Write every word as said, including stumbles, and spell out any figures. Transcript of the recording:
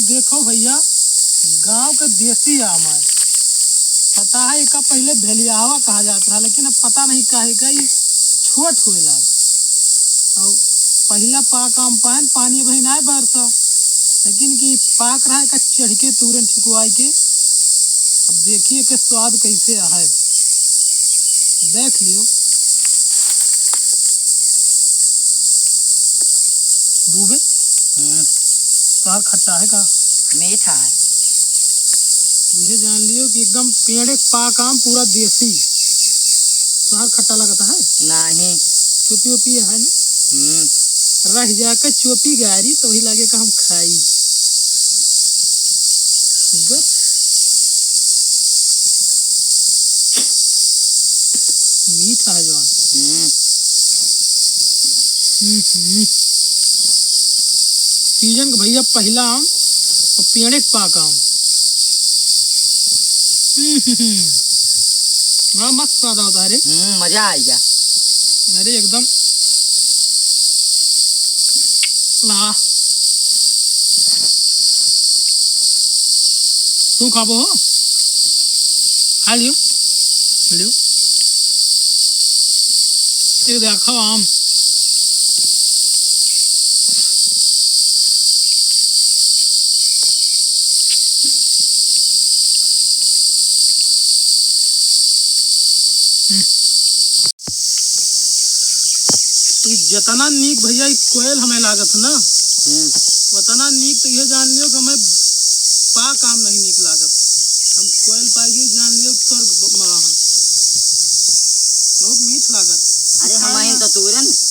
देखो भइया, गाँव के देसी आम है। पता है, एका पहिले भेलियावा कहा जात रहा, लेकिन अब पता नहीं काहे का ई छोट होए लाग। और पहिला पाक आम पाएन, पानी अबही नाय बरसा, लेकिन कि पाक रहा, एका चढ़ के तूरेन ठिकवाई के। अब देखिए के स्वाद कैसे है, देख लियो। डूबे? हम्म। तोहार खट्टा है का? मीठा है। इहे जान लियो कि एकदम पेड़े क पाक आम, पूरा देसी। तोहार खट्टा लगता है? नहीं। चुपी उपी है ना? हम्म। रह जाके चुपी गारी तो वही लागे का हम खाई। ग- मीठा है जवान। हम्म। हम्म, हम्म। सीजन के भइया पहिला आम और पेड़े के पाक आम। हम्म, हम्म। बड़ा मस्त स्वाद आवता है रे। हम्म, मजा आ गया। अरे एकदम। वाह। तू खाबो हो? खा लियो। लियो। ये देखो आम। हम्म। ई जतना नीक भइया ई कोयल हमें लागत है ना, हम्म। उतना नीक तो ये जान लियो कि हमें पाक आम नहीं नीक लागत। हम कोयल पाई गई जान लियो कि स्वर्ग ब-, में रहन। बहुत मीठ लागत। अरे, हम आइन तो तूरन।